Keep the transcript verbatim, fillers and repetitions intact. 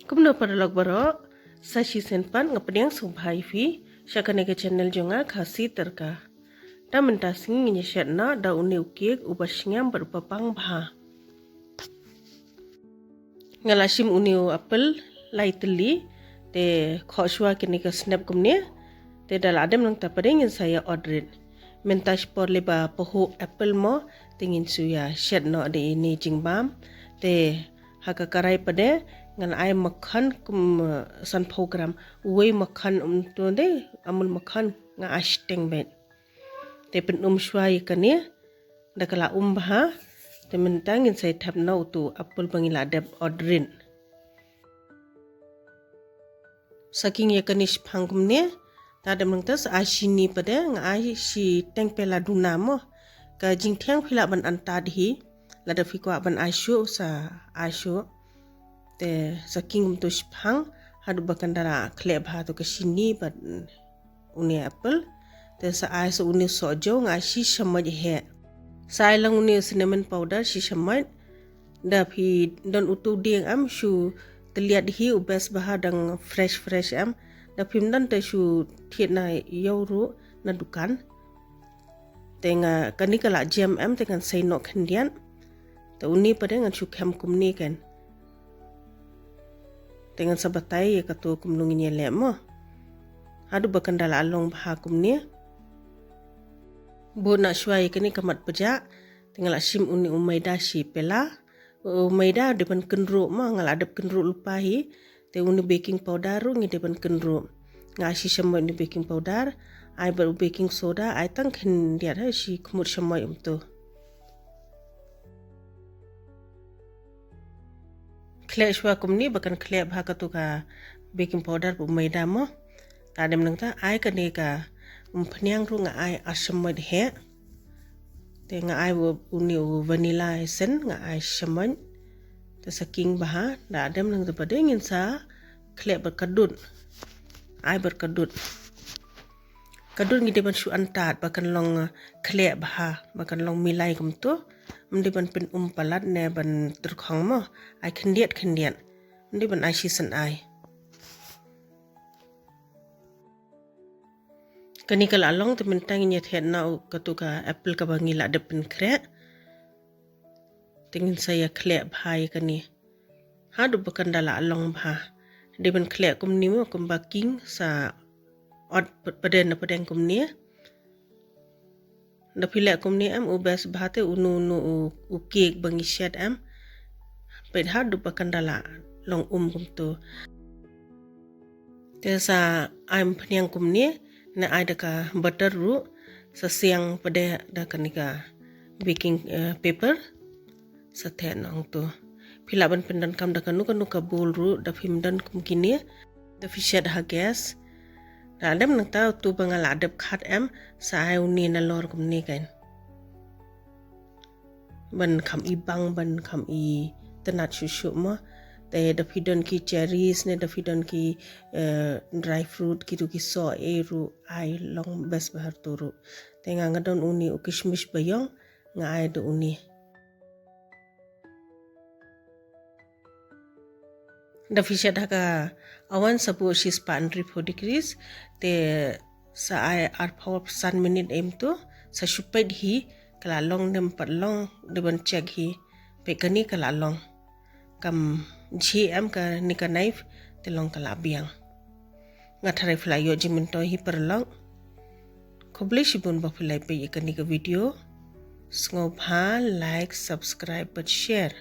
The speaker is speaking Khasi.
Kumno paralok baroh, sa shisien pat nga pdiang sngewbha ïa phi sha kane ka channel jong nga, Khasi Tyrka. Da mynta sngi ngin ïa shet noh da une u cake uba sngem bad uba pang bha. Nga la shim une u apple lai tylli, te khoh shuwa kine ka snep kumne, te da la dem nangta pat de ngin sa ïa ot rit. Mynta shipor lei ba pahuh apple mo, te ngin shu ïa shet noh da ine jingbam, te ha ka karai pat de ngan ai makkhan kum, eh, sanphew gram, uwei makkhan um tu de, Amul makkhan nga ai shiteng beit. Te pynum shuwa ïa kane, da ka la um bha, te mynta ngin sa ïa thep noh utu apple ba ngi la dep ot rit. Sa king ïa kane shiphang kumne, da dem nangta sa ai shini pat de, nga ai shiteng pela duna mo. Ka jingthiang phi lah ban antad hi, lada phi kwah ban ai shuh sa ai shuh. Te sa king kumtu shiphang, haduh ba kan da la khleh bha tu ka shini bad une apple. Te sa ai sa une sohjew, nga ai shi shamoit heh. Sa ai lang une cinnamon powder shi shamoit. Da phi don utu dieng em, shu tylliat hi, u best bha dang fresh fresh em. Da phim don te shu thied na ïew ruh na dukan. Te nga kane ka la jem em, te ngan sei noh khyndiat. Te une pat de ngan shu khem kumne kan. Te ngan sa batai ïa katu kumno ngin ïa leh mo. Haduh ba kan da la long bha kumne. Bud noh shuwa ïa kane ka mat pajah, te nga la shim une u maida shi pela. U maida dei ban kynruh mo, nga la dep kynruh lypa hi. Te une baking powder ruh ngi dei ban kynruh. Nga ai shi shamoit une baking powder, ai bad u baking soda, ai tang khyndiat ha, shi khmut shamoit kumtu. Khleh shuwa kumne ba kan khleh bha katu ka baking powder bad u maida mo. Da dem nangta ai kane ka umphniang ruh nga ai ar shamoit heh. Te nga ai u, une u vanilla essence nga ai shamoit. Te sa king bha, da dem nangta pat de ngin sa khleh bad ka dud. Ai bad ka dud. Ka dud ngi dei ban shu antad ba kan long, eh, khleh bha, ba kan long milai kumtu. Ym dei ban pynum palat ne ban tyrkhong mo. Ai khyndiat khyndiat. Ym dei ban ai shisien ai. Kane ka la long, te mynta ngin ïa thied noh katu ka apple kaba ngi la dep pynkhreh. Te ngin sa ïa khleh bha ïa kane. Haduh ba kan da la long bha. Dei ban khleh kumne mo, kumba king sa ot pat-, pdeng na pdeng kumne. Da phi leh kumne em u best bha te uno uno u, u cake ba ngi shet em. Peit haduh ba kan da la long um kumtu. Te sa ai umphniang kumne, ne ai da ka butter ruh, sa siang pat de da kane ka baking, eh, paper. Sa thied noh tu. Phi lah ban pyndonkam da kano kano ka bowl ruh, da phim don kum kine, da phi shet ha gas. Da dem nangta tu ba nga la dep khat em, sa ai une nalor kumne kan. Ban kham i bang, ban kham i tynnat shuh shuh mo. Te da phi don ki cherries ne da phi don ki, eh, dry fruit kitu ki soh ei ruh ai long best bha tu ruh. Te nga nga don une u kishmish ba ïong, nga ai da une. Da phi shet ha ka oven sa buh shispah hynriewphew degrees, te sa ai arphew san minit em tu, sa shu peit hi, ka la long ne ym pat long, dei ban check hi, peit kane ka la long. Kam jhieh em kane ka knife, te long ka la biang. Nga tharai phi la ïoh jingmyntoi hi paralok. Khublei shibun ba phi la peit ïa kane ka video. Sngewbha like, subscribe bad share.